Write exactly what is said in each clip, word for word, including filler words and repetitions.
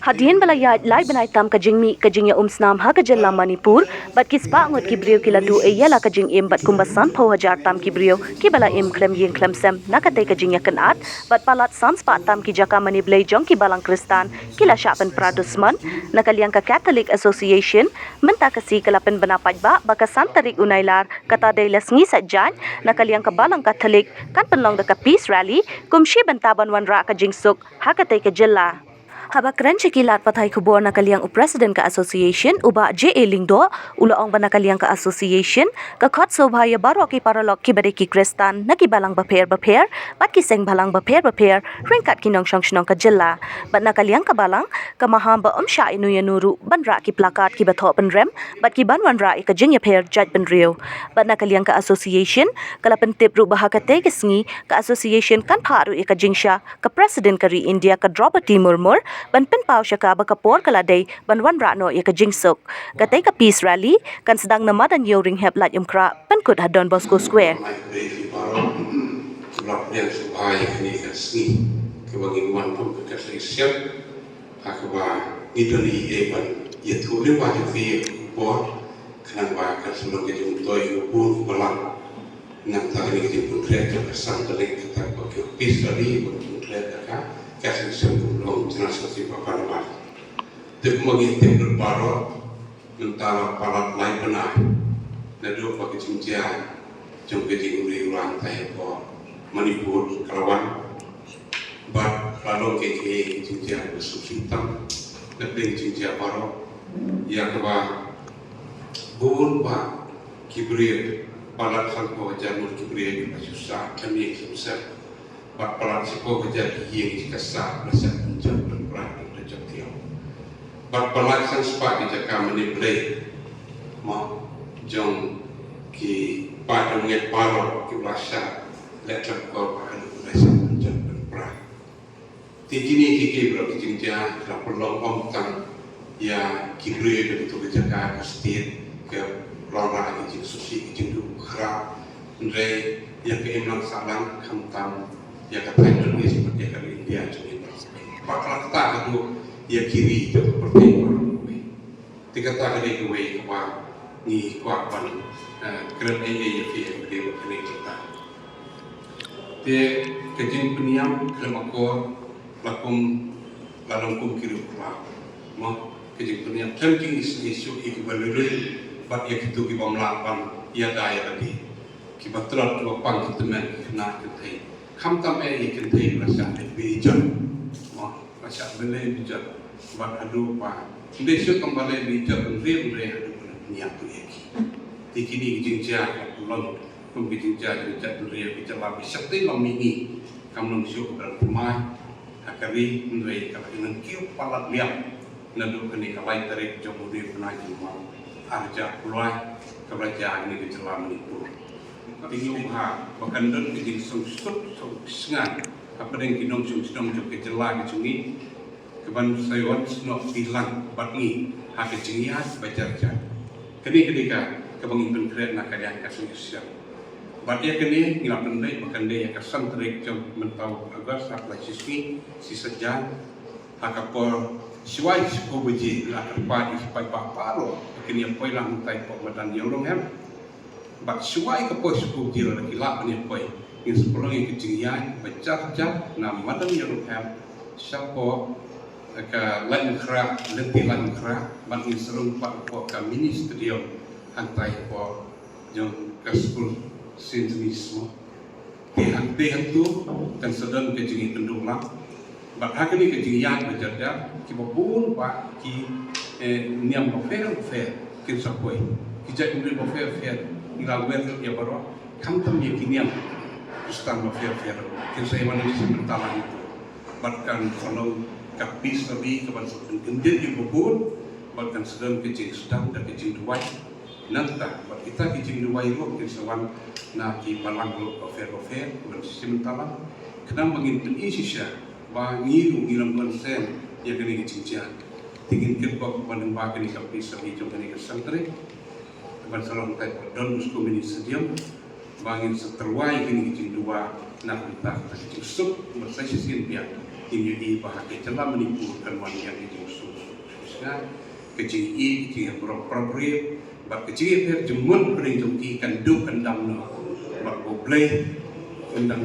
Hadien ba la ïaid lai bnai tam ka jingmih ka jingïaumsnam ha ka jylla Manipur, bad ki spah ngut ki briew ki la duh ïa la ka jingim bad kumba sanphew hajar tam ki briew kiba la im khlem ïing khlem sem na katei ka jingïakynad, bad palat san spah tam ki jaka mane blei jong ki balang Khristan ki la shah pynpra dusmon. Na ka liang ka Catholic Association, mynta ka sngi ka la pynbna paidbah ba ka san tarik u Nailar, kata dei la sngi Saitjaiñ, na ka liang ka balang Catholic kan pynlong da ka peace rally kum shi bynta ban wanrah ka jingsuk ha katei ka jylla. Haba kren sha ki lad pathai khubor na ka liang u President ka Association, u Bah J A Lyngdoh, u la ong ba na ka liang ka Association ka khot sngewbha ïa baroh ki paralok kiba dei ki Khristan na ki balang bapher bapher bad ki seng balang bapher bapher ryngkat ki nongshong shnong ka jylla. Bad na ka liang ka balang, ka maham ba ym shah ïano ïano ruh ban rah ki placard kiba thoh pynrem bad ki ban wanrah ïa ka jingïapher jaitbynriew. Bad na ka liang ka Association ka la pyntip ruh ba ha katei ka sngi ka Association kan phah ruh ïa ka jingshisha ka President ka ri India ka Droupadi Murmu ban pynpaw sha ka ba ka por ka la dei ban wanrah noh ïa ka jingsuk. Katei ka peace rally kan sdang na madan Ïew Ringhep Laitumkhrah, pynkut ha Don Bosco Square. Ha kaba ngi don hi ei ban ïathuh lyngba jong phi ïa ka khubor, khnang ba kan sa long ka jingmyntoi ïa u bun u balang. Nangta kane ka jingpynkhreh jong ka san tarik kata ka peace rally ban pynkhreh da ka Catholic Central Long General Secretary Papa Nabar. Te kumba ngi tip lut baroh, mynta la palat lai bnai naduh ba ka jingjia jong ka jingriewra hangtai hapoh Manipur ka la wan. Bad la long kaei kaei ka jingjia kaba sngewsih tam na pdeng ka jingjia baroh, ïa kaba bun bah ki briew, palat sanphew hajar ngut ki briew kiba shu sah khlem ïing khlem sem. Bad palat shiphew hajar ki ïing ki jaka sah ba la sah pynjot pynpra pynjot thiaw. Bad palat san spah ki jaka mane blei, mo, jong ki paid jong ngi baroh kiba la sah leh khlem kor ba haduh ba la sah pynjot pynpra. Te kine kiei kiei baroh ki jingjia ki la pynlong ym tang ïa ki briew jong kito ki jaka ka state, ka wanrah ïa ki jingsngewsih ki jingduh khraw, hynrei ïa ka imlang sahlang khamtam ïa ka thaiñ North East bad ïa ka ri India jong ngi. Bad ka la kata ka duh ïa ki ri jong ka pyrthei baroh kawei. Te kata ka dei kawei kaba ngi kwah ban, eh, kren ei ei ïa phi ha kane ka bynta. Te ka jingpynïap khlem akor la kum, la long kum ki riewkhlaw. Mo, ka jingpynïap khlem jingisynei shuh ïa kiba lui lui bad ïa kito ki bym lah ban ïada ïa lade. Kiba tlot kiba pang ki tymmen ki khynnah kynthei. Khamtam eh ïa ki kynthei ba la shah leh beijot. Mo, ba la shah leh beijot. Bad haduh ba ym dei shuh tang ba leh beijot, hynrei hynrei haduh ba la pynïap ïa ki. Te kine ki jingjia ka long kum ki jingjia jong ka jaitbynriew, ki jylla ba sheptieng long mihngi. Kam long shuh ba dang thymmai ha ka ri, hynrei ka la nangkiew palat liam naduh kane ka lai tarik jong une u bnai jong u Nailar ar hajar arphew lai kaba la jia ha kane ka jylla Manipur. Te ngi ong ha ba kan don ka jingsngewsuk sngewsngew hapdeng ki nongshong shnong jong ka jylla ka jong ngi, kaban sa wan snoh pynlang bad ngi ha ka jingïaid ba jar jar. Kane ka dei ka kaba ngi pynkhreh na ka liang ka Association. Bad ïa kane ngi la pynbeit ba kan dei ïa ka san tarik jong mynta u August, ha ka lai shisngi, sngi Saitjaiñ, ha ka por shwa shiphew baje, la kyrpad ïa ki paidbah baroh ba kin ïa poi lang hangtai hapoh madan Ïew Ringhep. Bad shwa ka por shiphew baje lada ki lah ban ïa poi, ngin sa pynlong ïa ka jingïaid ba jar jar na madan Ïew Ringhep shapoh ka Laitumkhrah, lynti Laitumkhrah, bad ngin sa rung pat hapoh ka mini stadium hangtai hapoh jong ka skul Saint Denis mo. Te hangtei hangto kan sa don ka jingïakynduh lang. Bad ha kane ka jingïaid ba jar jar, kiba bun bah ki, eh, niam bapher bapher kin sa poi. Ki jaitbynriew bapher bapher, ngi la wer ïa baroh, khamtam ïa ki niam Khristan bapher bapher kin sa ïa wan shim bynta lang. Bad kan sa long ka peace rally kaban sa pynkyndit ïa u babun, bad kan sa don ka jingsdang da ka jingduwai. Nangta bad kita ki jingduwai ruh kin sa wan na ki balang ruh bapher bapher ban shim bynta lang. Khnang ba ngin pyni shisha ba ngi ruh ngi long concern ïa kane ka jingjia. Te ngin kitbok ban lyngba kane ka peace rally jong kane ka san tarik, ban sa long hangtai hapoh Don Bosco Mini Stadium. Ba ngin sa tyrwa ïa kine ki jingduwai na ka bynta ka jingsuk, bad sa shisien biang ngin ïohi ba ha ka jylla Manipur kan wan biang ka jingsuk. Ka jingïeit, ka jingïabriew, bad ka jingïapher jingmut pdeng jong ki kan duk kan dam noh. Bad U Blei un dang,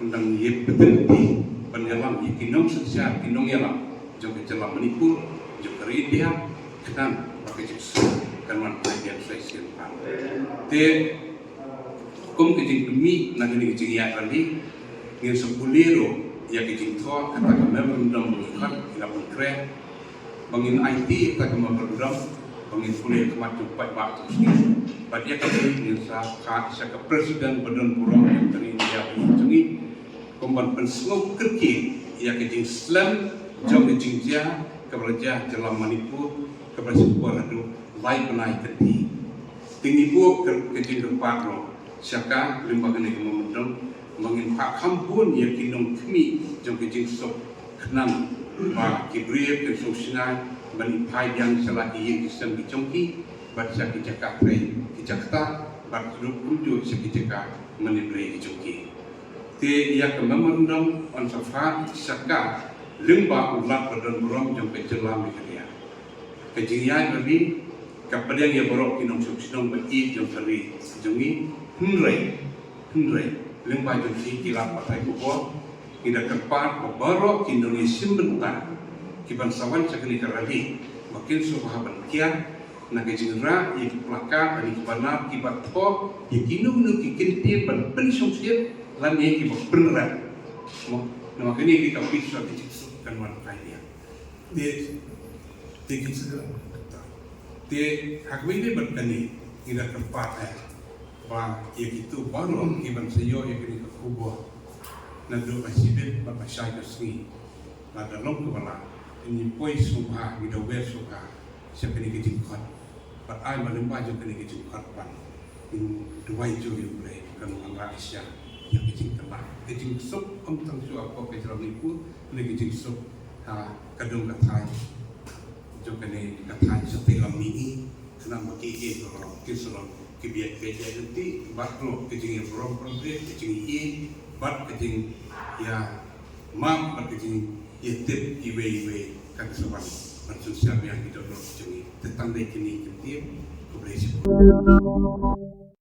un dang ïa pynthikna ban ïalam ïa ki nongsynshar, ki nongïalam jong ka jylla Manipur, jong ka ri India, khnang ba ka jingsuk kan wan biang sa shisien pat. Te kum ka jingkmen na kane ka jingïaid rally, ngin sa pule ruh ïa ka jingthoh kata ka memorandum ba ngi la pynkhreh, ba ngin aiti ïa kata ka memorandum, ba ngin pule ha khmat jong u paidbah jong ngi. Bad ïa kata ngin sa kha sha ka president ba don burom jong ka ri India ba ïeit jong ngi, kum ban pynsngew kyrkieh ïa ka jingslem jong ka jingjia kaba la jia ha jylla Manipur, kaba la shim por haduh lai bnai kynthih. Te ngi buh ka, ka jingkyrpad ruh sha ka lyngba kane ka memorandum, ba ngin phah kham bun ïa ki nongkhmih jong ka jingsuk, khnang ba ki briew kin sngewsynei ban ïa phai biang sha la ki ïing ki sem ki jong ki, bad sha ki jaka trei ki jaka ktah, bad ruh kumjuh sha ki jaka mane blei ki jong ki. Te ïa ka memorandum yn sa phah sha ka lyngba u Lat ba don burom jong ka jylla Meghalaya. Ka jingïaid rally ka pdiang ïa baroh ki nongshong shnong ba ïeit jong ka ri jong ngi, hynrei, hynrei lyngba jong ki, ki lad pathai khubor, ngi da kyrpad ba baroh ki nongïashim bynta kiban sa wan sha kane ka rally ba kin sngewbha ban kiar na ka jingrah ïa ki plakat bad ïa ki banner kiba thoh ïa kino kino ki kyntien ban pynshongshit lane kiba pynrem. Mo, namar kane ka pynshongshit kan wan kai ïa. Te, te ki sngewbha. Te ha kawei de bad kane ngi da kyrpad eh ba ïa kito baroh kiban sa ïoh ïa kane ka khubor naduh ba shibit bad ba shai ka sngi, lada long kaba lah, ngin poi sngewbha, ngi da wer sngewbha sha kane ka jingkhot. Bad ai ba lyngba jong kane ka jingkhot ban ngin duwai jur ïa U Blei kan wanrah shisha ïa ka jingkylla, ka jingsuk, ym tang shuh hapoh ka jylla Manipur, ne ka jingsuk ha ka dong ka thaiñ jong kane ka thaiñ shatei lam mihngi, khnang ba kiei kiei baroh kin sa long kiba ïaid beit ïaid ryntih, bad ruh ka jingïaburom pyrshah, ka jingïeit, bad ka jingïamap, bad ka jingïatip iwei iwei kan sa wan ban synshar biang ki dohnud jong ngi. Te tang dei kine ki ktien, khublei shibun.